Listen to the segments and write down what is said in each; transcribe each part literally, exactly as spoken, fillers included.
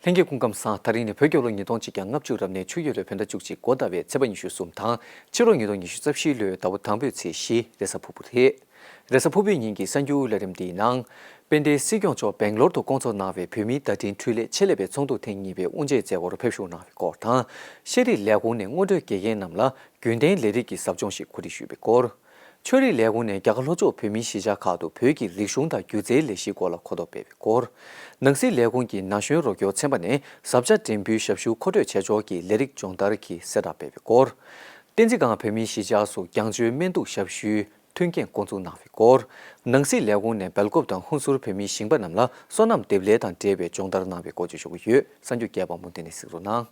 ལྷན་རྒྱས་སྐུ་ཁམས་བཟང་། ད་རིང་ནི་བོད་རྒྱལ་ལོ་ཉིས་སྟོང་གཅིག་བརྒྱ་ལྔ་བཅུ་རབ་གནས་ཆུ་ཡོས་ལོའི་བོད་ཟླ་བཅུ་གཅིག་འགོ་ཟླ་བའི་ཚེས་པ་ཉི་ཤུ་གསུམ་དང་ཕྱི་ལོ་ཉིས་སྟོང་ཉི་ཤུ་རྩ་བཞིའི་ལོའི་ཟླ་བ་དང་པོའི་ཚེས་བཞི་རེས་གཟའ་ཕུར་བུ་རེད། རེས་གཟའ་ཕུར་བུའི་ཉིན་གྱི་གསར་འགྱུར་ལས་རིམ་འདིའི་ནང་། དཔལ་ལྡན་སྲིད་སྐྱོང་མཆོག་སྦེང་ལོར་དུ་བསྐོང་ཚོགས་གནང་བའི་བོད་མིའི་བརྡ་འཕྲིན་འཕྲུལ་ལས་ཆེད་ལས་པའི་ཚོགས་འདུ་ཐེངས་གཉིས་པའི་དབུ་འབྱེད་མཛད་སྒོར་ཕེབས་ཞུགས་གནང་བའི་སྐོར་དང་། ཤེས་རིག་ལས་ཁུངས་ནས་སྔོན་འགྲོའི་དགེ་རྒན་རྣམས་ལ་རྒྱུན་གཏན་ལས་རིགས་ཀྱི་ཟབ་སྦྱོང་ཞིག་གོ་སྒྲིག་ཞུས་པའི་སྐོར། ཆོས་རིག་ལས་ཁུངས་ནས་རྒྱ་གར་ལྷོ་ཕྱོགས་བོད་མིའི་གཞིས་ཆགས་ཁག་ཏུ་བོད་ཀྱི་རིག་གཞུང་དང་སྒྱུ་རྩལ་ལས་གཞིའི་སྐོར་ལ་གོ་རྟོགས་སྤེལ་བའི་སྐོར། ནང་སྲིད་ལས་ཁུངས་ཀྱིས་ན་གཞོན་རོགས་སྐྱོར་ཚན་པ་ནས་བཟའ་བཅའ་འགྲེམས་འབུལ་ཞབས་ཞུ་མཁོ་སྤྲོད་བྱེད་ཕྱོགས་ཀྱི་ལས་རིགས་སྦྱོང་བརྡར་གྱི་གསལ་བསྒྲགས་སྤེལ་བའི་སྐོར། བསྟན་འཛིན་སྒང་བོད་མིའི་གཞིས་ཆགས་སུ་རྒྱང་བརྒྱུད་སྨན་གཏུག་ཞབས་ཞུའི་མཐུན་རྐྱེན་འགོ་འཛུགས་གནང་བའི་སྐོར། ནང་སྲིད་ལས་ཁུངས་ནས་སྦེལ་ཀོབ་དང་ཧུན་སུར་བོད་མིའི་ཞིང་པ་རྣམས་ལ་སོ་ནམ་འདེབས་ལས་དང་འབྲེལ་བའི་སྦྱོང་བརྡར་གནང་བའི་སྐོར་བཅས་ཞུ་གི་ཡོད། གསར་འགྱུར་རྒྱས་པ་མུ་མཐུད་ནས་གཟིགས་རོགས་གནང་།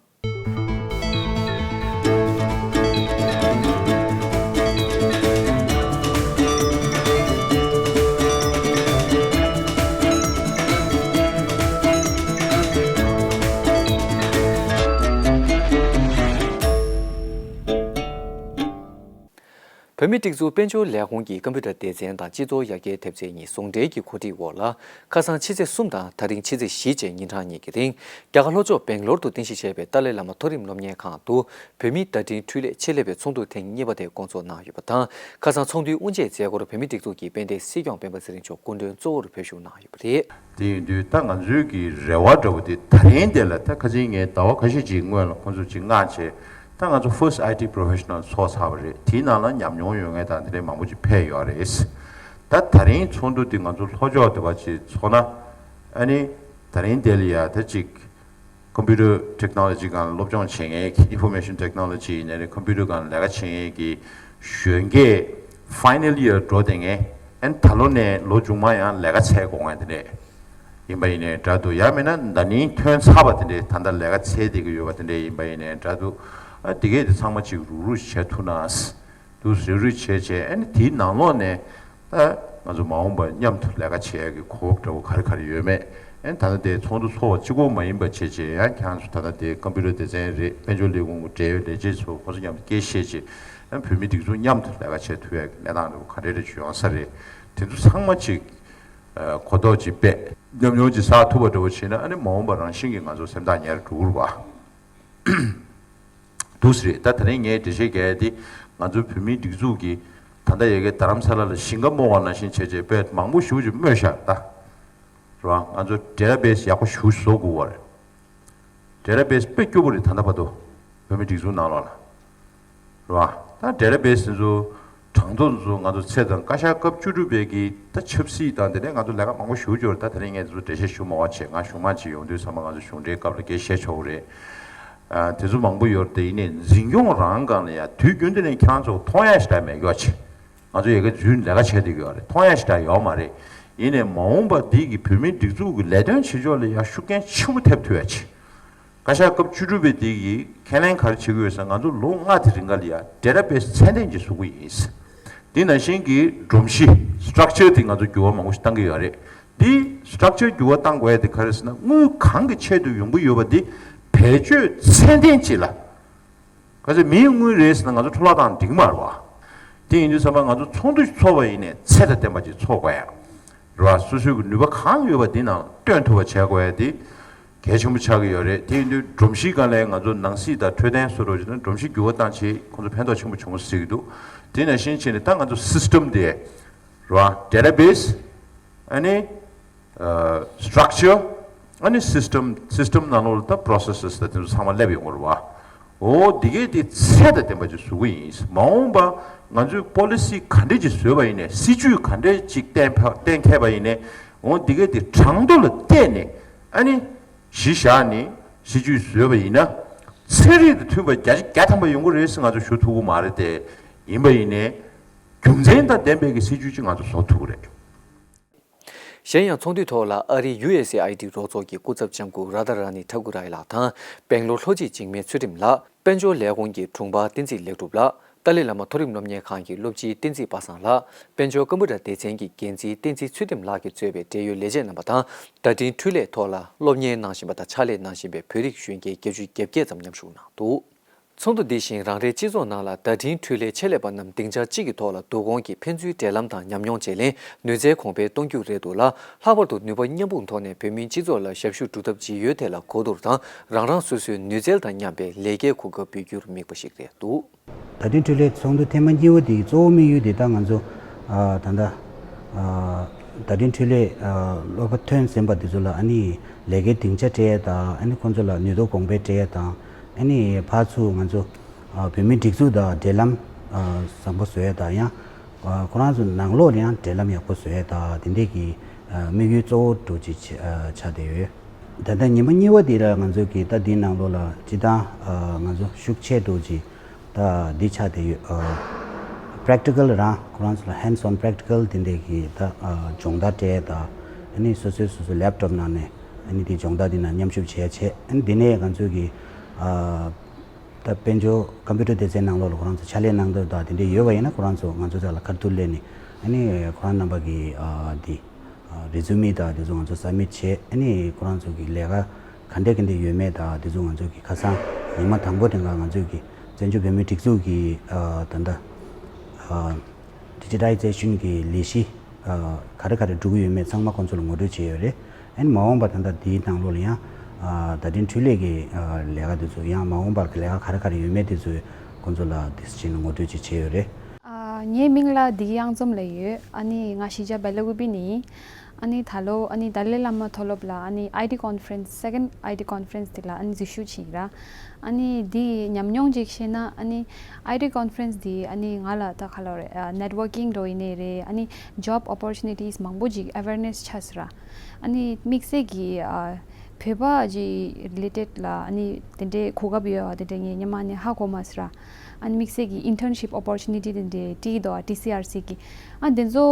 བོད་མིའི་སྒྲིག་འཛུགས་དཔལ་འབྱོར་ལས་ཁུངས་ཀྱི་ཀམ་པུ་ཊར་སྡེ་ཚན་དང་སྤྱི་ཚོགས་ཡར་རྒྱས་ཐེབས་རྩ་གཉིས་ཟུང་འབྲེལ་གྱི་གོ་སྒྲིག་འོག་ལ། ཁ་སང་ཕྱི་ཚེས་གསུམ་དང་ད་རིང་ཕྱི་ཚེས་བཞི་བཅས་ཉིན་གྲངས་གཉིས་ཀྱི་རིང་། རྒྱ་གར་ལྷོ་ཕྱོགས་སྦེང་ལོར་དུ་རྟེན་གཞི་བྱས་པའི་ཏཱ་ལའི་བླ་མ་མཐོ་རིམ་སློབ་གཉེར་ཁང་དུ། བོད་མིའི་བརྡ་འཕྲིན་འཕྲུལ་ལས་ཆེད་ལས་པའི་ཚོགས་འདུ་ཐེངས་གཉིས་པ་དེ་བསྐོང་ཚོགས་གནང་ཡོད་པ་དང་། ཁ་སང་ཚོགས་འདུའི་དབུ་འབྱེད་མཛད་སྒོར་བོད་མིའི་སྒྲིག་འཛུགས་ཀྱི་དཔལ་ལྡན་སྲིད་སྐྱོང་སྤེན་པ་ཚེ་རིང་མཆོག་སྐུ་མགྲོན་གཙོ་བོར་ཕེབས་ཞུགས་གནང་ཡོད་པ་རེད། དེ་ཡིན་དུས་ད་ང་ཚོའི་གི་རེ་བ་འདྲ་བོ་དེ་ད་རིང་དེ་ལ། ད་ཁ་སང་ངས་ཟླ་བ་ཁ་ཤས་ཅིག་སྔོན་ལ་ཁོང་ཚོ་ཅིག་མངགས་བྱས། ད་ང་ཚོ་First I T Professional་ཚོགས་ཚར་བ་རེད། དེའི་ནང་ལ་ཉམས་མྱོང་ཡོད་མཁན་དང་དེ་འདྲའི་མང་པོ་ཅིག་ཕེབས་ཡོད་རེད། ད་ད་རིང་ཚོགས་འདུ་དེ་ང་ཚོ་ལྷོ་ཕྱོགས་དེ་བ་ཅིག་ཚོགས་ན། ཨ་ནི་ད་རིང་དེ་ལ་ཡ་ད་ཅིག་Computer Technology སྒང་ལ་སློབ་སྦྱོང་བྱེད་མཁན། Information Technology ཡིན་ནའི་རེད། Computer སྒང་ལ་ལས་ཀ་བྱེད་མཁན་གྱི་གཞོན་སྐྱེས་Final Year འགྲོ་བསྡད་མཁན། ཨན་ད་ལོ་ནས་ལོ་མཇུག་མ་ཡང་ལས་ཀ་འཚོལ་དགོས་མཁན་དེ་འདྲས་ཡིན་པ་ཡིན་ནའི་འདྲ་འདུག་ཡང་མིན་ན་ན་ནིང་ཐོན་ཚར་བ་དེ་འདྲས་ད་ལྟ་ལས་ཀ་འཚོལ་བསྡད་ཀྱི་ཡོད་པ་དེ་འདྲས་ཡིན་པ་ཡིན་ནའི་འདྲ་འདུག་ཨ་དེ་གས་དེ་ཚང་མ་ཅིག་རུག་རུག་བྱེད་ཐུབ་ན། དུ་རེ་རེ་བྱས་བྱས། ཨ་ནི་དེའི་ནང་ལོགས་ནས་ད་ང་ཚོ་མ་འོངས་པར་མཉམ་དུ་ལས་ཀ་བྱེད་ཡག་གི་གོ་སྐབས་འདྲ་བོ་ག་རེ་ག་རེ་ཡོད་མེད། ཨ་ནི་ད་ལྟ་དེ་ཚོགས་འདུ་ཚོགས་པ་གཅིག་པོ་མ་ཡིན་པ་བྱས་བྱས། ཡང་ཁྱེད་རང་ཚོ་ད་ལྟ་དེ་ཀམ་པུ་ཊར་སྡེ་ཚན་རེད། དཔལ་འབྱོར་ལས་ཁུངས་ཀྱི་འབྲེལ་ཡོད་ལས་བྱེད་ཚོ་ཁོང་ཚོ་མཉམ་དུ་སྐད་བཤད་བྱས། ཨ་ནི་བོད་མིའི་སྒྲིག་འཛུགས་མཉམ་དུ་ལས་ཀ་བྱེད་ཐུབ་ཡག་གི་གནས་སྟངས་འདྲ་བོ་ག་འདྲ་རེ་ཅིག་ཡོང་ས་རེད། དེ་ཚོ་ཚང་མ་ཅིག་ཨ་གོ་རྟོགས་ཅིག་སྤེལ། ཉམས་མྱོང་ཅིག་བསགས་ཐུབ་པ་འདྲ་བོ་བྱས་ན། ཨ་ནི་མ་འོངས་པ་རང་བཞིན་གྱིས་ང་ཚོ་སེམས་ཐག་ཉེ་རུ་འགྲོ་གི་རེད་པ། འདུག་སེ་རེད། ད་དེ་རིང་ངས་འགྲེལ་བཤད་རྒྱག་ཡ་དེ། ང་ཚོའི་བོད་མིའི་སྒྲིག་འཛུགས་ཀྱིས་ད་ལྟ་ཡ་གི་རྡ་རམ་ས་ལ་ལ་ཞིང་ཁ་རྨོ་བ་ནང་བཞིན་བྱས་བྱས་དཔེ་མང་པོ་ཞེ་པོ་ཅིག་རྨོས་ཤག་ད། རེད་པ། ང་ཚོ་ཌེ་ཊ་བེ་སི་ཡག་པོ་ཞེ་པོ་བཟོ་དགོས་པ་རེད། ཌེ་ཊ་བེ་སི་དཔེ་སྐྱོ་པོ་རེད་ད་ལྟ་བར་དུ། བོད་མིའི་སྒྲིག་འཛུགས་ནང་ལོགས་ལ། རེད་པ། ད་ཌེ་ཊ་བེ་སི་དེ་ཚོ། གྲངས་ཐོ་དེ་ཚོ་ང་ཚོ་ཚེ་དང་བཀའ་ཤག་སྐབས་བཅུ་དྲུག་པའི་གི་ད་ཆབ་སྲིད་དང་དེ་ནས་ང་ཚོ་ལས་ཀ་མང་པོ་ཞེ་པོ་ཅིག་ཡོད་རེད། ད་དེ་རིང་ངས་དེ་ཚོ་འགྲེལ་བཤད་ཞུ་མ་དགོས་བྱས། ང་གཞུང་མང་ཅིག་ཡོང་དུས་ཚང་མ་ང་ཚོ་གཞུང་འབྲེལ་སྐབས་ལ་སྐད་བཤད་ཆོག་གི་རེད། ཨ། དེ་ཚོ་མང་པོ་ཡོད་རེད་དེ། ཡིན་ནའི་འཛིན་སྐྱོང་རང་སྒང་ལ་ཡ་དུས་རྒྱུན་དུ་ནས་ཁྱེད་རང་ཚོ་མཐོང་ཡ་ཞེ་དྲག་མེད་ཀྱོག་ཅིག་ང་ཚོ་ཡ་གི་འཛུལ་ལས་ཀ་བྱས་བསྡད་ཀྱི་ཡོད་རེད། མཐོང་ཡ་ཞེ་དྲག་ཡོད་མ་རེད། ཡིན་ནའི་མ་འོངས་པ་འདི་གི་བོད་མིའི་སྒྲིག་འཛུགས་ཀྱི་ལས་དོན་བྱེད་ཕྱོགས་ལ་ཡ་ཤུགས་རྐྱེན་ཆེན་པོ་ཐེབས་ཐུབ་ཡ་ཅིག་བཀའ་ཤག་སྐབས་བཅུ་དྲུག་པའི་དེ་གིས་ཁས་ལེན་ག་རེ་བྱེད་ཀྱི་ཡོད་ཟེར། ང་ཚོ་ལོ་ལྔ་དེ་རིང་ག་ལ་ཡ་ཌེ་ཊ་བེ་སི་ཚད་ལྡན་ཅིག་བཟོ་གི་ཡིན། དེ་ནང་བཞིན་གྱི་སྒྲོམ་གཞི་སི་ཊག་ཅར་དེ་ང་ཚོ་འགྱུར་བ་མང་པོ་ཞིག་བཏང་གི་ཡོད་རེད། དེ་སི་ཊག་ཅར་འགྱུར་བ་བཏང་དགོས་ཡ་དེ་ག་རེ་ཟེར་ན། དངུལ་གང་གི་ཆེད་དུ་ཡོང་གི་ཡོད་པ་དེ་བེད་སྤྱོད་ཚད་ལྡན་ཅིག་ལ། ག་ཚོད་མིའི་དངུལ་རེད་ཟེར་ན་ང་ཚོ་འཕྲོ་བརླག་བཏང་འགྲིག་མ་རེད་པ། དེ་ཡིན་དུས་ཙམ་པ་ང་ཚོ་ཚོགས་འདུ་ཞིག་ཚོགས་པ་ཡིན་ནའི་ཚད་དང་ལྡན་པ་ཅིག་ཚོགས་དགོས་ཡ། རེད་པ། སོ་སོའི་གི་ནུས་པ་གང་ཡོད་པ་འདི་ནང་བཏོན་ཐུབ་པ་བྱེད་དགོས་ཡ་དེ་གལ་ཆེན་པོ་ཆགས་ཀྱི་ཡོད་རེད། དེ་ཡིན་དུས་སྒྲོམ་གཞིའི་སྒང་ལ་ང་ཚོ་ནང་སྲིད་དང་འཕྲོད་བསྟེན་བཟོ་འདྲ་བྱས་ན། སྒྲོམ་གཞི་འགྱུར་བ་བཏང་བྱས་ཁོང་ཚོ་ཕན་ཐོགས་ཆེན་པོ་བྱུང་ཟེར་གྱི་འདུག་དེ་ནང་བཞིན་བྱས་ནས་ད་ང་ཚོ་སི་སི་ཊམ་དེ། རེད་པ། ཌེ་ཊ་བེ་སི། ཨ་ནི། ཨ། སི་ཊག་ཅར། ཨ་ནི་སི་སི་ཊམ། སི་སི་ཊམ་ནང་ལོགས་ལ་ད་པོ་རོ་སེ་སི་དང་དེ་ཚོ་ཚང་མ་སླེབས་ཡོང་གི་རེད་པ། འོ་འདི་གས་དེ་ཚད་དང་ལྡན་པ་ཅིག་བཟོ་གི་ཡིན། མ་འོངས་པ་ང་ཚོས་པོ་ལི་སི་ག་འདྲས་ཅིག་བཟོས་པ་ཡིན་ནའི། སྲིད་ཇུས་ག་འདྲས་ཅིག་གཏན་འབེབས་གཏན་འཁེལ་བ་ཡིན་ནའི། འོ་འདི་གས་དེ་གྲངས་ཐོ་ལ་བལྟས་ནས་ཨ་ནི་གཞི་བཞག་ནས་སྲིད་ཇུས་བཟོས་པ་ཡིན་ན། ཚན་རིག་དང་མཐུན་པ་བརྒྱ་ཆ་བརྒྱ་ཐམ་པ་ཡོང་གི་རེད་ཟེར་ང་ཚོ་ཞུ་ཐུབ་ཀྱི་མ་རེད་དེ། ཡིན་པ་ཡིན་ནའི་རྒྱུ་མཚན་དང་ལྡན་པའི་གི་སྲིད་ཇུས་ཅིག་ང་ཚོ་བཟོ་ཐུབ་ཀྱི་རེད། གཞན་ཡང་ཚོགས་འདུའི་ཐོག་ལ་ཨ་རིའི་ཡུ་ཨེས་ཨེ་ཨའི་ཌི་རོགས་ཚོགས་ཀྱི་སྐུ་ཚབ་ལྕམ་སྐུ་རཱ་དྷ་ར་ནི་ཐ་ཀུ་ར་ལགས་དང་། སྦེང་ལོར་ལྷོ་སྤྱི་འཇིགས་མེད་ཚུལ་ཁྲིམས་ལགས། དཔལ་འབྱོར་ལས་ཁུངས་ཀྱི་དྲུང་འཕར་བསྟན་འཛིན་ལེགས་གྲུབ་ལགས། ཏཱ་ལའི་བླ་མ་མཐོ་རིམ་སློབ་གཉེར་ཁང་གི་སློབ་སྤྱི་བསྟན་འཛིན་པ་སངས་ལགས། དཔལ་འབྱོར་ཀམ་པུ་ཊར་སྡེ་ཚན་གྱི་འགན་འཛིན་བསྟན་འཛིན་ཚུལ་ཁྲིམས་ལགས་ཀྱིས་གཙོས་པའི་འབྲེལ་ཡོད་ལས་བྱེད་རྣམ་པ་དང་། བརྡ་འཕྲིན་འཕྲུལ་ལས་ཐོག་ལ་སློབ་གཉེར་གནང་བཞིན་པ་དང་ཕྱག་ལས་གནང་བཞིན་པའི་བོད་རིགས་གཞོན་སྐྱེས་བརྒྱད་ཅུ་གྱ་བརྒྱད་ཙམ་མཉམ་ཞུགས་གནང་འདུག་ཚོགས་འདུ་འདི་བཞིན་རང་རེའི་སྤྱི་ཚོགས་ནང་ལ་བརྡ་འཕྲིན་འཕྲུལ་ལས་ཆེད་ལས་པ་རྣམས་སྡིངས་ཆ་གཅིག་གི་ཐོག་ལ་བསྡུ་སྐོང་གིས་ཕན་ཚུན་འབྲེལ་ལམ་དང་ཉམས་མྱོང་བརྗེ་ལེན་ནུས་རྩལ་གོང་འཕེལ་གཏོང་རྒྱུ་རེད་འདུག་ལ། ལྷག་པར་དུ་ནུས་པ་མཉམ་སྤུངས་ཐོག་ནས་བོད་མིའི་སྤྱི་ཚོགས་ལ་ཞབས་ཞུ་སྒྲུབ་ཐབས་ཇི་ཡོད་ཐད་ལ་གོ་བསྡུར་དང་རང་རང་སོ་སོའི་ནུས་རྩལ་དང་མཉམ་པའི་ལས་ཀའི་གོ་སྐབས་འབུལ་རྒྱུར་དམིགས་པ་ཞིག་རེད་འདུག། བརྡ་འཕྲིན་འཕྲུལ་ལས་ཚོགས་འདུ་ཐེངས་མ་གཉིས་པ་དེའི་གཙོ་བོ་དམིགས་ཡུལ་དེ་ད་ང་ཚོ་ཨ་ད་ལྟ་ཨ་བརྡ་འཕྲིན་འཕྲུལ་ལས་ཨ་སློབ་པ་ཐོན་ཟིན་པ་དེ་ཚོ་ལ་ཨ་ནི་ལས་ཀའི་སྡིངས་ཆ་སྤྲད་ཡས་དང་ཨ་ནི་ཁོང་ཚོ་ལ་ནུས་སྟོབས་གོང་འཕེལ་སྤྲད་ཡས་དང་ཨ་ནི་ཕར་ཚུར་ང་ཚོ་ཨ་བོད་མིའི་སྒྲིག་འཛུགས་དང་འབྲེལ་ལམ་ཨ་བཟང་པོ་བཟོ་ཡས་དང་ཡང་ཨ་ཁོ་རང་ཚོ་ནང་ལོགས་ལ་ཡང་འབྲེལ་ལམ་ཡག་པོ་བཟོ་ཡས་དང་དེ་འདྲས་ཀྱི་ཨ་དམིགས་ཡུལ་གཙོ་བོ་འདྲ་ཅིག་ཆགས་ཨ་ཆགས་བསྡད་ཡོད། ད་ལྟ་ཉི་མ་གཉིས་པ་འདི་ལ་ང་ཚོ་གི་ད་འདིའི་ནང་ལོགས་ལ་སྤྱིར་བཏང་ཨ་ང་ཚོ་ཤུགས་ཆེ་འདྲ་ཅིག་ད་འདི་ཆགས་བསྡད་ཡོད། ཨ་practical རང་ཁོ་རང་ཚོ་ལ་hands on practical དེ་འདྲས་ཀྱི་ད་ཨ་སྦྱོང་བརྡར་སྤྲད་དང་ཨ་ནི་སོ་སོའི་སོ་སོའི་laptop ནང་ནས་ཨ་ནི་དེ་སྦྱོང་བརྡར་དེ་ནང་མཉམ་ཞུགས་བྱས་བྱས་ཨ་ནི་དེ་ནས་ང་ཚོའི་གི་ཨ་ད་དཔལ་འབྱོར་computer སྡེ་ཚན་ནང་ལོགས་ལ་ཁོ་རང་ཚོ་ཕྱག་ལས་གནང་འདོད་དང་དེ་འདྲས་ཡོད་པ་ཡིན་ན་ཁོ་རང་ཚོ་ང་ཚོ་ཚོ་ལ་ཁ་ཐུག་སླེབས་ནས་ཨ་ནི་ཁོ་རང་རྣམ་པ་གི་ཨ་དེ་resume དང་དེ་ཚོ་ང་ཚོ་submit བྱས་ཨ་ནི་ཁོ་རང་ཚོ་གི་ལས་ཀ་ག་འདྲས་ག་འདྲས་ཡོད་མེད་དང་དེ་ཚོ་ང་ཚོ་གི་ཁ་སང་ཉི་མ་དང་པོ་དེ་འགའ་ང་ཚོ་གི་བཙན་བྱོལ་བོད་མིའི་སྒྲིག་འཛུགས་ཀྱི་ཨ་ད་ལྟ་ཨ་digitization གི་ལས་གཞི་ཨ་ག་རེ་ག་རེ་འགྲོ་གི་ཡོད་མེད་ཚང་མ་ཁོང་ཚོ་ལ་ངོ་སྤྲོད་བྱས་ཡོད་རེད། ཨ་ནི་མ་འོངས་པ་ད་ལྟ་འདིའི་ནང་ལོགས་ལ་ཡང་ཨ་བརྡ་འཕྲིན་འཕྲུལ་ལས་ཀྱི་ཨ་ལས་ཀ་དེ་ཚོ་ཡང་མ་འོངས་པར་གྱི་ལས་ཀ་ག་རེ་ག་རེ་ཡོད་མེད་དེ་ཚོ་ཁོང་ཚོ་ལ་དེ་བཞིན་ངོ་སྤྲོད་ཅིག་བྱས་ཡོད་རེད། ཨ་ངའི་མིང་ལ་བདེ་སྐྱིད་གཡང་འཛོམས་ལབ་ཡོད། ཨ་ནི་ང་གཞིས་ཆགས་སྦེ་ལ་ཀུ་པི་ནས་ཡིན། ཨ་ནི་ད་ལོ་ཨ་ནི་ཏཱ་ལའི་བླ་མ་མཐོ་སློབ་ལ་ཨ་ནི་IT conference second IT conference དེ་ལ་ཨ་ནི་འཛུལ་ཞུགས་བྱས་ཡིན་ར། ཨ་ནི་དེའི་ཉམས་མྱོང་ཅིག་བཤད་ན་ཨ་ནི་IT conference དེ་ཨ་ནི་ང་ལ་ད་ག་ལབ་རེད་networking འགྲོ་ཡིན་ནའི་རེད། ཨ་ནི་job opportunities མང་པོ་ཅིག་awareness ཆགས་སོང་ར། ཨ་ནི་དམིགས་བསལ་གྱི་ཨ་བོད་པ་ཅིག་related ལ་ཨ་ནི་དེ་འདྲའི་གོ་སྐབས་ཡོད་པ་དེ་འདྲ་ངས་སྔོན་མ་ནས་ཧ་གོ་མ་སོང་ར། ཨ་ནི་དམིགས་བསལ་གྱི་internship opportunity དེ་འདྲའི་བྲིས་འདུག་ཨ་TCRC གི། ཨ་དེ་ཚོ་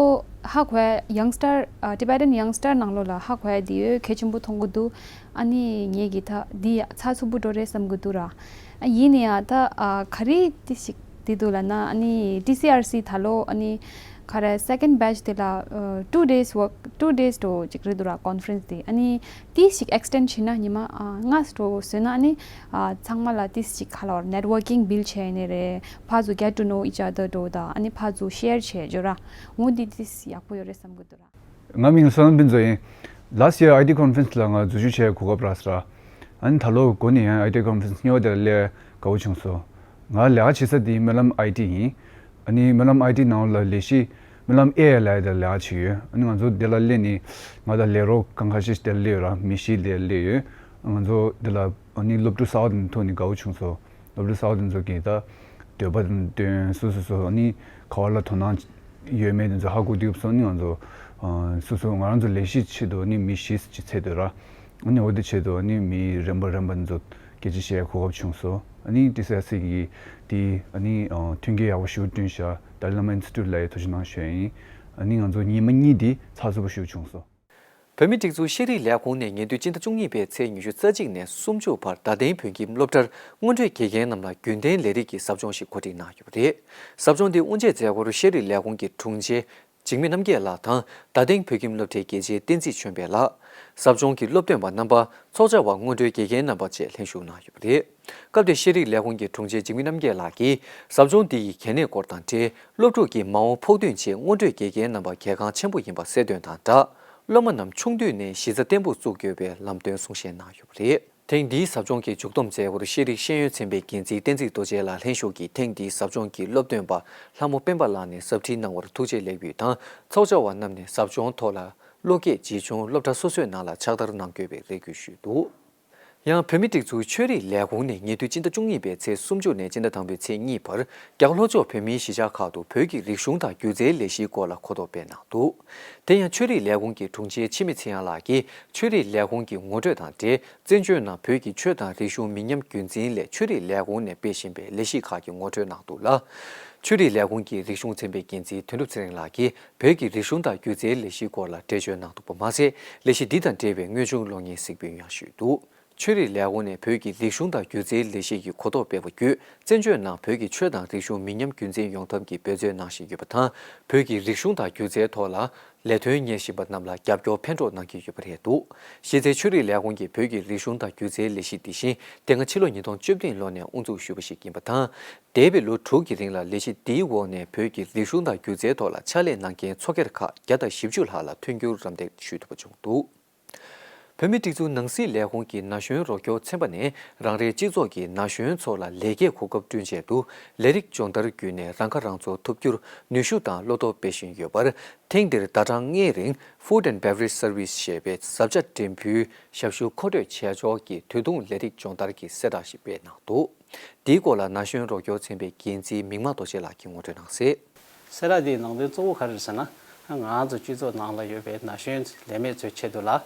ཧ་གོ་ཡ་youngster ཨ་Tibetan youngster ནང་ལོགས་ལ་ཧ་གོ་ཡ་དེ་ཡོད་གལ་ཆེན་པོ་མཐོང་གི་འདུག་ཨ་ནི་ངས་གི་ད་འདི་ཚགས་ཚུད་པོ་འགྲོ་རེད་བསམ་གི་འདུག་ར། ཨ་ཡིན་ནའི་ཡ་ད་ཨ་ག་རེ་དེ་ཞིག་དེ་འདུག་ལབ་ན་ཨ་ནི་TCRC ད་ལོ་ཨ་ནི་ག་རེ་second batch དེ་ལ་ཨ་two days work two days འགྲོ་ཅིག་རེད་འདུག་ར་conference དེ། ཨ་ནི་དེ་ཞིག་extend བྱས་ན་ཉི་མ་ཨ་ལྔ་འགྲོ་བཟོས་ན་ཨ་ནི་ཨ་ཚང་མ་ལ་དེ་ཞིག་ག་ལབ་networking build བྱས་ནི་རེད། ཕར་ཚུར་get to know each other འགྲོ་དང་ཨ་ནི་ཕར་ཚུར་share བྱས་འཇོག་ར། འོ་འདི་དེ་ཡག་པོ་ཡོད་རེད་བསམ་གི་འདུག་ར། ང་མིང་བསོད་ནམས་ཕུན་ཚོགས་ཡིན། Last year IT conference ལ་ང་འཛུལ་ཞུགས་བྱེད་གོ་སྐབས་རག་སོང་ར། ཨ་ནི་ད་ལོ་འགོ་ནས་ཡང་IT conference གཉིས་པ་དེ་ལ་སླེབས་དགའ་བོ་བྱུང་སོང་། ང་ལས་ཀ་བྱེད་ས་དེ་སྨོན་ལམ་IT ཡིན། ཨ་ནི་སྨོན་ལམ་IT ནང་ལ་ལས་གཞི་སྨོན་ལམ་AI ལ་དེ་ལ་ལས་ཀ་བྱེད་ཡོད། ཨ་ནི་ང་ཚོ་དེ་ལ་སླེབས་ནས་ང་དང་ལས་རོགས་གང་ཁ་ཤས་ཤིག་དེ་ལ་སླེབས་ཡོད་ར། མི་བཞི་དེ་ལ་སླེབས་ཡོད། ང་ཚོ་དེ་ལ་ཨ་ནི་སློབ་ཕྲུག་གསར་པ་དེ་ཐུག་ནས་དགའ་བོ་བྱུང་སོང་། སློབ་ཕྲུག་གསར་པ་དེ་ཚོ་གིས་ད་འདོད་པ་དེ་བཏོན། སོ་སོ་སོ་ནི་ག་བ་ལ་དོ་སྣང་ཡོད་མེད་དེ་ཚོ་ཧ་གོ་དུས་སོ་ནི་ང་ཚོ་ཨ་སོ་སོ་ང་རང་ཚོ་ལས་གཞི་ཆེད་དུ་ནི་མི་བཞི་ཅིག་ཚད་དུ་ར། ཨ་ནི་འོ་དེ་ཆེད་དུ་ནི་མི་རན་པ་རན་པ་དེ་ཚོ་སྐད་ཆ་བཤད་གོ་སྐབས་བྱུང་སོང་། ཨ་ནི་ཏི་སི་ཨར་སི་གི་དེ་ཨ་ནི་ཨ་མཐུན་རྐྱེན་ཡག་པོ་ཞིག་བསྐྲུན་ཤག་ཏཱ་ལའི་བླ་མ་ཨིན་སི་ཊི་ཊུཊ་ལ་ཡི་ཐུགས་རྗེ་གནང་ཞུ་ཡ་ཡིན། ཨ་ནི་ང་ཚོ་ཉི་མ་གཉིས་དེ་ཚགས་ཚུད་པོ་ཞིག་བྱུང་སོང་། བོད་མིའི་སྒྲིག་འཛུགས་ཤེས་རིག་ལས་ཁུངས་ནས་ཉེ་དུས་སྤྱི་ཟླ་བཅུ་གཉིས་པའི་ཚེས་ཉི་ཤུ་རྩ་གཅིག་ནས་སུམ་ཅུ་བར་རྡ་སྟེང་བོད་ཁྱིམ་སློབ་གྲྭར་སྔོན་འགྲོའི་དགེ་རྒན་རྣམས་ལ་རྒྱུན་གཏན་ལས་རིགས་ཀྱི་ཟབ་སྦྱོང་ཞིག་གོ་སྒྲིག་གནང་ཡོད་པ་རེད། ཟབ་སྦྱོང་འདིའི་དབུ་འབྱེད་མཛད་སྒོར་ཤེས་རིག་ལས་ཁུངས་ཀྱི་དྲུང་ཆེ་འཇིགས་མེད་རྣམ་རྒྱལ་ལགས་དང་རྡ་སྟེང་བོད་ཁྱིམ་སློབ་གྲྭའི་དགེ་ཆེ་བསྟན་འཛིན་ཆོས་འཕེལ་ལགས། ཟབ་སྦྱོང་གི་སློབ་སྟོན་པ་རྣམ་པ་ཚོགས་བཅར་བ་སྔོན་འགྲོའི་དགེ་རྒན་རྣམ་པ་བཅས་ལྷན་ཞུགས་གནང་ཡོད་པ་རེད། སྐབས་དེར་ཤེས་རིག་ལས་ཁུངས་ཀྱི་དྲུང་ཆེ་འཇིགས་མེད་རྣམ་རྒྱལ་ལགས་ཀྱིས་ཟབ་སྦྱོང་འདི་ཡི་གལ་གནད་སྐོར་དང་འབྲེལ་སློབ་ཕྲུག་གིས་མ་འོངས་ཕུགས་འདུན་ཆེད་སྔོན་འགྲོའི་དགེ་རྒན་རྣམ་པ་གལ་འགངས་ཆེན་པོ་ཡིན་པ་གསལ་སྟོན་དང་སྦྲགས། སློབ་མ་རྣམས་ཆུང་དུས་ནས་གཞི་རྩ་བརྟན་པོ་བཙུགས་དགོས་པའི་ལམ་སྟོན་གསུང་བཤད་གནང་ཡོད་པ་རེད། ཐེངས་འདིའི་ཟབ་སྦྱོང་གི་མཇུག་བསྡོམས་མཛད་སྒོར་ཤེས་རིག་ཤེས་ཡོན་ཚན་པའི་འགན་འཛིན་བསྟན་འཛིན་རྡོ་རྗེ་ལགས་ལྷན་ཞུགས་ཀྱིས་ཐེངས་འདིའི་ཟབ་སྦྱོང་གི་སློབ་སྟོན་པ་ལྷ་མོ་སྤེན་པ་ལགས་ནས་ཟབ་ཁྲིད་གནང་བར་ཐུགས་རྗེ་ལེགས་འབུལ་དང་། ཚོགས་བཅར་བ་རྣམས་ནས་ཟབ་སྦྱོང་ཐོག་ལ་བློ་སྐྱེད་ཇི་བྱུང་སློབ་གྲྭ་སོ་སོའི་ནང་ལ་ཕྱག་བསྟར་གནང་དགོས་པའི་རེ་སྐུལ་ཞུས་འདུག། ཡང་བོད་མིའི་སྒྲིག་འཛུགས་ཆོས་རིག་ལས་ཁུངས་ནས་ཉེ་དུས་སྤྱི་ཟླ་བཅུ་གཉིས་པའི་ཚེས་སུམ་ཅུ་ནས་སྤྱི་ཟླ་དང་པོའི་ཚེས་གཉིས་བར་རྒྱ་གར་ལྷོ་ཕྱོགས་བོད་མིའི་གཞིས་ཆགས་ཁག་ཏུ་བོད་ཀྱི་རིག་གཞུང་དང་སྒྱུ་རྩལ་ལས་གཞིའི་སྐོར་ལ་གོ་རྟོགས་སྤེལ་གནང་འདུག། དེ་ཡང་ཆོས་རིག་ལས་ཁུངས་ཀྱི་དྲུང་ཆེ་འཆི་མེད་ཚེ་དབྱངས་ལགས་ཀྱིས་ཆོས་རིག་ལས་ཁུངས་ཀྱི་ངོ་སྤྲོད་དང་འབྲེལ། བཙན་བྱོལ་ནང་བོད་ཀྱི་ཆོས་དང་རིག་གཞུང་མི་ཉམས་རྒྱུན་འཛིན་སླད་ཆོས་རིག་ལས་ཁུངས་ནས་སྤེལ་བཞིན་པའི་ལས་གཞི་ཁག་གི་ངོ་སྤྲོད་གནང་འདུག་ལ། ཆོས་རིག་ལས་ཁུངས་ཀྱི་རིག་གཞུང་ཚན་པའི་འགན་འཛིན་དོན་གྲུབ་ཚེ་རིང་ལགས་ཀྱིས་བོད་ཀྱི་རིག་གཞུང་དང་སྒྱུ་རྩལ་ལས་གཞིའི་སྐོར་ལ་འགྲེལ་བརྗོད་གནང་འདུག་པ་མ་ཟད། ལས་གཞི་འདི་དང་འབྲེལ་བའི་དངོས་བྱུང་གློག་བརྙན་གཟིགས་འབུལ་ཡང་ཞུས་འདུག། ཆོས་རིག་ལས་ཁུངས་ནས་བོད་ཀྱི་རིག་གཞུང་དང་སྒྱུ་རྩལ་ལས་གཞི་གི་གོ་རྟོགས་སྤེལ་བ་བརྒྱུད། བཙན་བྱོལ་ནང་བོད་ཀྱི་ཆོས་དང་རིག་གཞུང་མི་ཉམས་རྒྱུན་འཛིན་ཡོང་ཐབས་ཀྱི་འབད་རྩོལ་གནང་བཞིན་ཡོད་པ་དང་། བོད་ཀྱི་རིག་གཞུང་དང་སྒྱུ་རྩལ་ཐོག་ལ་ལས་དོན་གཉེར་བཞིན་པ་རྣམས་ལ་རྒྱབ་སྐྱོར་ཕན་གྲོགས་གནང་གི་ཡོད་པ་རེད་འདུག་གཞི་རྩའི་ཆོས་རིག་ལས་ཁུངས་ཀྱིས་བོད་ཀྱི་རིག་གཞུང་དང་སྒྱུ་རྩལ་ལས་གཞི་འདི་བཞིན་དེ་སྔ་ཕྱི་ལོ་ཉིས་སྟོང་བཅུ་བདུན་ལོ་ནས་དབུ་འཛུགས་ཞུས་པ་ཞིག་ཡིན་པ་དང་། འདས་པའི་ལོ་དྲུག་གི་རིང་ལ་ལས་གཞི་འདིའི་འོག་ནས་བོད་ཀྱི་རིག་གཞུང་དང་སྒྱུ་རྩལ་ཐོག་ལ་ཕྱག་ལས་གནང་མཁན་མཚོ་སྒེར་ཁག་བརྒྱ་དང་བཞི་བཅུ་ལྷག་ལ་མཐུན་འགྱུར་རམ་འདེགས་ཞུས་ཐུབ་པ་བྱུང་འདུག་བོད་མིའི་སྒྲིག་འཛུགས་ནང་སྲིད་ལས་ཁུངས་ཀྱི་ན་གཞོན་རོགས་སྐྱོར་ཚན་པ་ནས་རང་རེའི་སྤྱི་ཚོགས་ཀྱི་ན་གཞོན་ཚོ་ལ་ལས་ཀའི་གོ་སྐབས་བསྐྲུན་ཆེད་དུ་ལས་རིགས་སྦྱོང་བརྡར་བརྒྱུད་ནས་རང་ཁ་རང་གསོ་ཐུབ་རྒྱུར་ནུས་ཤུགས་དང་བློ་སྟོབས་སྤེལ་བཞིན་ཡོད་པར། ཐེངས་འདིར་ཟླ་གྲངས་ལྔའི་རིང་Food and Beverage Service ཞེས་པའི་བཟའ་བཅའ་འགྲེམས་འབུལ་ཞབས་ཞུ་མཁོ་སྤྲོད་བྱས་ཆོག་གི་དུས་ཐུང་ལས་རིགས་སྦྱོང་བརྡར་གྱི་གསལ་བསྒྲགས་ཤིག་སྤེལ་གནང་འདུག་འདིའི་སྐོར་ལ་ན་གཞོན་རོགས་སྐྱོར་ཚན་པའི་འགན་འཛིན་མིག་དམར་རྡོ་རྗེ་ལགས་ཀྱིས་ངོ་སྤྲོད་གནང་གསལ། གསལ་བསྒྲགས་འདིའི་ནང་དོན་གཙོ་བོ་ག་རེ་རེད་ཟེར་ན། ང་ཚོ་སྤྱི་ཚོགས་ནང་ལ་ཡོད་པའི་ན་གཞོན་ལས་མེད་ཚོའི་ཆེད་དུ་ལ།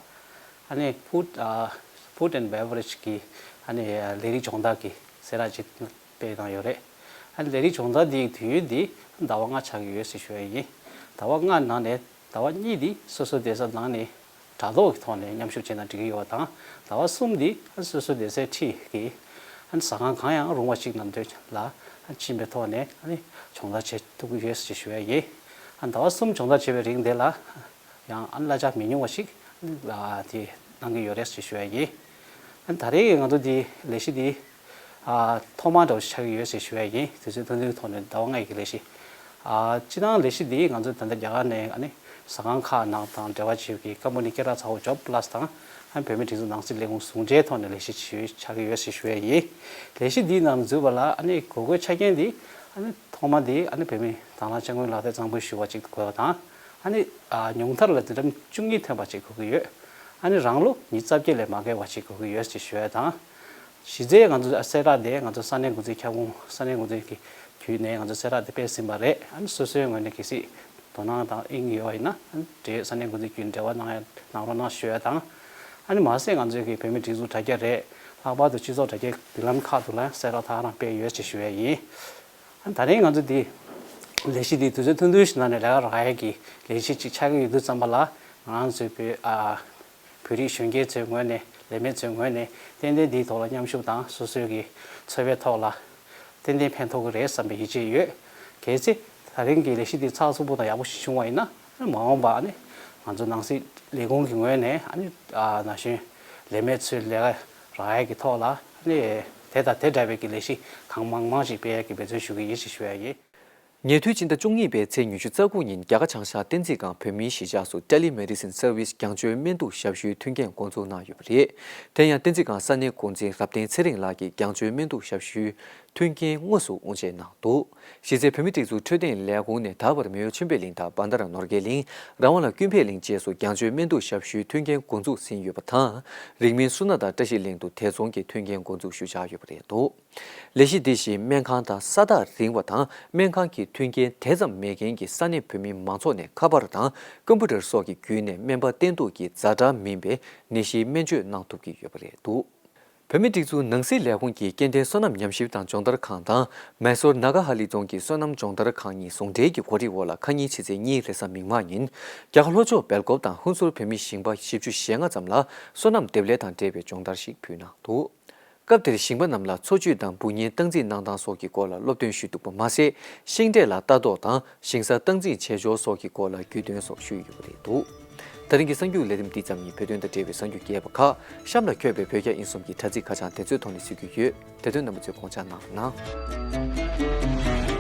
ཨ་ནི་Food ཨ་Food and Beverage གི་ཨ་ནི་ལས་རིགས་སྦྱོང་བརྡར་གྱི་གསལ་བསྒྲགས་ཅིག་སྤེལ་གནང་ཡོད་རེད། ཨ་ནི་ལས་རིགས་སྦྱོང་བརྡར་འདིའི་དུས་ཡུན་འདི་ཟླ་བ་ལྔ་ཆགས་ཀྱི་ཡོད་ཟེར་ཞུ་ཡ་ཡིན། ཟླ་བ་ལྔ་ནང་ནས་ཟླ་བ་གཉིས་འདི་སོ་སོའི་བསྡད་ས་ནང་ནས་དྲ་ཐོག་གི་ཐོག་ནས་མཉམ་ཞུགས་བྱས་ན་འགྲིག་གི་ཡོད་པ་དང་། ཟླ་བ་གསུམ་འདི་སོ་སོའི་བསྡད་སའི་འཁྲིས་ཀྱི་ཟ་ཁང་གང་ཡང་རུང་བ་ཞིག་ནང་དུ་ལ་ཕྱིན་པའི་ཐོག་ནས་སྦྱོང་བརྡར་བྱེད་ཐུབ་ཀྱི་ཡོད་ཅེས་ཞུ་ཡ་ཡིན། ཟླ་བ་གསུམ་སྦྱོང་བརྡར་བྱེད་པའི་རིང་དེ་ལ་ཡང་གླ་ཆ་མི་ཉུང་བ་ཞིག་དེ་གནང་གི་ཡོད་རེད་ཅེས་ཞུ་ཡ་ཡིན། ད་རེས་ང་ཚོ་འདི་ལས་གཞི་འདི་ཨ་ཐོག་མ་འདྲ་བོ་ཞིག་ཆགས་ཀྱི་ཡོད་ཅེས་ཞུ་ཡ་ཡིན། དུས་ཚོད་ཐུང་ཐུང་གི་ཐོག་ནས་ཟླ་བ་ལྔ་ཡི་གི་ལས་གཞི། ཨ་སྤྱིར་བཏང་ལས་གཞི་འདི་ང་ཚོ་ད་ལྟ་རྒྱ་གར་ནས་ཨ་ནི་ཟ་ཁང་ཁག་ནང་དང་འབྲེལ་བ་བྱེད་ཀྱི་ཀམ་པ་ནི་ཀེ་ར་ཚ་བོ་ཇོབ་པ་ལ་སི་དང་ཨ་ནི་བོད་མིའི་སྒྲིག་འཛུགས་ནང་སྲིད་ལས་ཁུངས་ཟུང་འབྲེལ་ཐོག་ནས་ལས་གཞི་ཞིག་ཆགས་ཀྱི་ཡོད་ཅེས་ཞུ་ཡ་ཡིན། ལས་གཞི་འདིའི་ནང་འཛུལ་བ་ལ་ཨ་ནི་དགོས་མཁོའི་ཆ་རྐྱེན་འདི་ཨ་ནི་ཐོག་མ་འདི་ཨ་ནི་བོད་མི་དང་བླངས་སྤྱི་མགོན་ལག་བསྟར་གཙང་པོ་ཞུ་བ་ཅིག་དགོས་པ་དང་། ཨ་ནི་ཨ་ཉུང་མཐར་ལ་འཛིན་གྲྭ་བཅུ་གཉིས་ཐོན་པ་ཅིག་དགོས་ཀྱི་ཡོད། ཨ་ནི་རང་ལོ་ཉི་ཤུ་རྩ་བརྒྱད་ལས་མ་བརྒལ་བ་ཅིག་དགོས་ཀྱི་ཡོད་ཅེས་ཞུ་ཡ་དང་། གཞི་རྩའི་ང་ཚོ་གསལ་བསྒྲགས་དེ་ང་ཚོ་ས་གནས་འགོ་འཛིན་ཁྱབ་ཁོངས་ས་གནས་འགོ་འཛིན་གྱི་བརྒྱུད་ནས་ང་ཚོ་གསལ་བསྒྲགས་དེ་སྤེལ་ཟིན་པ་རེད། ཨ་ནི་སོ་སོའི་ངོས་ནས་གལ་སྲིད་དོ་སྣང་དང་དབྱིངས་ཡོད་པ་ཡིན་ན་ཨ་ནི་འབྲེལ་ཡོད་ས་གནས་འགོ་འཛིན་བརྒྱུད་འབྲེལ་བ་གནང་ཡ་གནང་རོགས་གནང་ཞུ་ཡ་དང་། ཨ་ནི་མ་ཟད་ང་ཚོའི་གི་བོད་མིའི་སྒྲིག་འཛུགས་དྲ་རྒྱ་རེད། ལྷག་པར་དུ་སྤྱི་ཚོགས་དྲ་རྒྱའི་མདུན་ལམ་ཁག་ཏུ་ལ་གསལ་བསྒྲགས་དེ་རང་སྤེལ་ཡོད་ཅེས་ཞུ་ཡ་ཡིན། ཨ་ནི་ད་རིང་ང་ཚོ་འདི་ལས་གཞི་འདི་དུས་ཚོད་ཐུང་ཐུང་ཞིག་ནང་ནས་ལས་ཀ་རག་ཡ་གི་ལས་གཞི་ཅིག་ཆགས་ཀྱི་ཡོད་དུས་ཙམ་པ་ལ་ང་རང་ཚོའི་བོད་ཨ། བོད་རིགས་གཞོན་སྐྱེས་ཚོའི་ངོས་ནས་ལས་མེད་ཚོའི་ངོས་ནས་ཏན་ཏན་འདིའི་ཐོག་ལ་མཉམ་ཞུགས་དང་སོ་སོའི་གི་འཚོ་བའི་ཐོག་ལ་ཏན་ཏན་ཕན་ཐོགས་ཀྱི་རེད་བསམ་པའི་ཡིད་ཆེས་ཡོད། གལ་སྲིད་ད་རིང་གི་ལས་གཞི་འདི་ཚགས་ཚུད་པོ་དང་ཡག་པོ་ཞིག་བྱུང་བ་ཡིན་ན་མ་འོངས་པ་ནི་ང་ཚོ་ནང་སྲིད་ལས་ཁུངས་ཀྱི་ངོས་ནས་ཨ་ནི་ན་གཞོན་ལས་མེད་ཚོའི་ལས་ཀ་རག་ཡས་ཀྱི་ཐོག་ལ་ཨ་ནི་དེ་དང་དེ་འདྲ་བའི་གི་ལས་གཞི་གང་མང་མང་ཞིག་སྤེལ་ཡས་ཀྱི་འབད་བརྩོན་ཞུ་གི་ཡིན་ཞེས་ཞུ་ཡ་ཡིན། ཉེ་དུས་ཕྱི་ཟླ་བཅུ་གཉིས་པའི་ཚེས་ཉི་ཤུ་རྩ་དགུ་ཉིན་རྒྱ་གར་བྱང་ཤར་བསྟན་འཛིན་སྒང་བོད་མིའི་གཞིས་ཆགས་སུ་Telemedicine Service རྒྱང་བསྐྱོད་སྨན་གཏུག་ཞབས་ཞུའི་མཐུན་རྐྱེན་འགོ་འཛུགས་གནང་ཡོད་པ་རེད། དེ་ཡང་བསྟན་འཛིན་སྒང་ས་གནས་འགོ་འཛིན་རབ་བརྟན་ཚེ་རིང་ལགས་ཀྱིས་རྒྱང་བསྐྱོད་སྨན་གཏུག་ཞབས་ཞུའི་མཐུན་རྐྱེན་དངོས་སུ་དབུ་འབྱེད་གནང་འདུག་གཞི་རྩའི་བོད་མིའི་སྒྲིག་འཛུགས་འཕྲོད་བསྟེན་ལས་ཁུངས་ནས་ད་བར་མེའོ་ཆོས་འཕེལ་གླིང་དང་བན་དྷ་ར་ནོར་རྒྱས་གླིང་། རང་དབང་ལ་ཀུན་ཕན་གླིང་བཅས་སུ་རྒྱང་བསྐྱོད་སྨན་གཏུག་ཞབས་ཞུའི་མཐུན་རྐྱེན་འགོ་འཛུགས་ཟིན་ཡོད་པ་དང་། རིང་མིན་སོ་ན་དང་བཀྲ་ཤིས་གླིང་དུ་དེ་མཚུངས་ཀྱི་མཐུན་རྐྱེན་འགོ་འཛུགས་ཞུ་འཆར་ཡོད་པ་རེད་འདུག་ལས་གཞི་འདི་བཞིན་སྨན་ཁང་དང་ས་ཐག་རིང་བ་དང་སྨན་ཁང་གི་མཐུན་རྐྱེན་དེ་ཙམ་མེད་མཁན་གྱི་ས་གནས་བོད་མི་མང་ཚོགས་ནས་ཁ་པར་དང་ཀམ་པུ་ཊར་སོགས་ཀྱི་བརྒྱུད་ནས་སྨན་པ་བསྟེན་གཏུག་གི་ཛ་དྲག་མིན་པའི་ནད་གཞིའི་སྨན་བཅོས་གནང་ཐུབ་ཀྱི་ཡོད་པ་རེད་འདུག་བོད་མིའི་སྒྲིག་འཛུགས་ནང་སྲིད་ལས་ཁུངས་ཀྱིས་སྐྱེ་ལྡན་སོ་ནམ་ཉམས་ཞིབ་དང་སྦྱོང་བརྡར་ཁང་དང་མའི་སོར་ནཱ་ག་ཧ་ལི་རྫོང་གི་སོ་ནམ་སྦྱོང་བརྡར་ཁང་གཉིས་ཟུང་འབྲེལ་གྱི་གོ་སྒྲིག་འོག་ལ་ཁ་ཉིན་ཕྱི་ཚེས་གཉིས་རེས་གཟའ་མིག་དམར་ཉིན་རྒྱ་གར་ལྷོ་ཕྱོགས་སྦེལ་ཀོབ་དང་ཧུན་སུར་བོད་མི་ཞིང་པ་བཞི་བཅུ་ཞེ་ལྔ་ཙམ་ལ་སོ་ནམ་འདེབས་ལས་དང་འབྲེལ་བའི་སྦྱོང་བརྡར་ཞིག་ཕུལ་གནང་འདུག་སྐབས་དེར་ཞིང་པ་རྣམས་ལ་འཚོ་བཅུད་དང་འབུ་གཉན་སྟངས་འཛིན་གནང་སྟངས་སོགས་ཀྱི་སྐོར་ལ་སློབ་སྟོན་ཞུས་འདུག་པ་མ་ཟད། ཤིང་འབྲས་ལ་ལྟ་རྟོག་དང་ཞིང་ས་སྟངས་འཛིན་བྱེད་ཕྱོགས་སོགས་ཀྱི་སྐོར་ལ་རྒྱུས་སྟོན་སོགས་ཞུས་ཡོད་པ་རེད་འདུག་ད་རིང་གི་གསར་འགྱུར་ལས་རིམ་འདི་ཙམ་ཡིན། བོད་དོན་དང་འབྲེལ་བའི་གསར་འགྱུར་རྒྱས་པ་ཁག་གཤམ་ལ་འཁོད་པའི་བོད་རྒྱ་དབྱིན་གསུམ་གྱི་དྲ་ཚིགས་ཁ་བྱང་དེ་ཚོའི་ཐོག་ནས་གཟིགས་རྒྱུ་ཡོད། དེ་དོན་རྣམ་པ་ཚོས་དགོངས་འཇགས་གནང་རོགས་གནང་།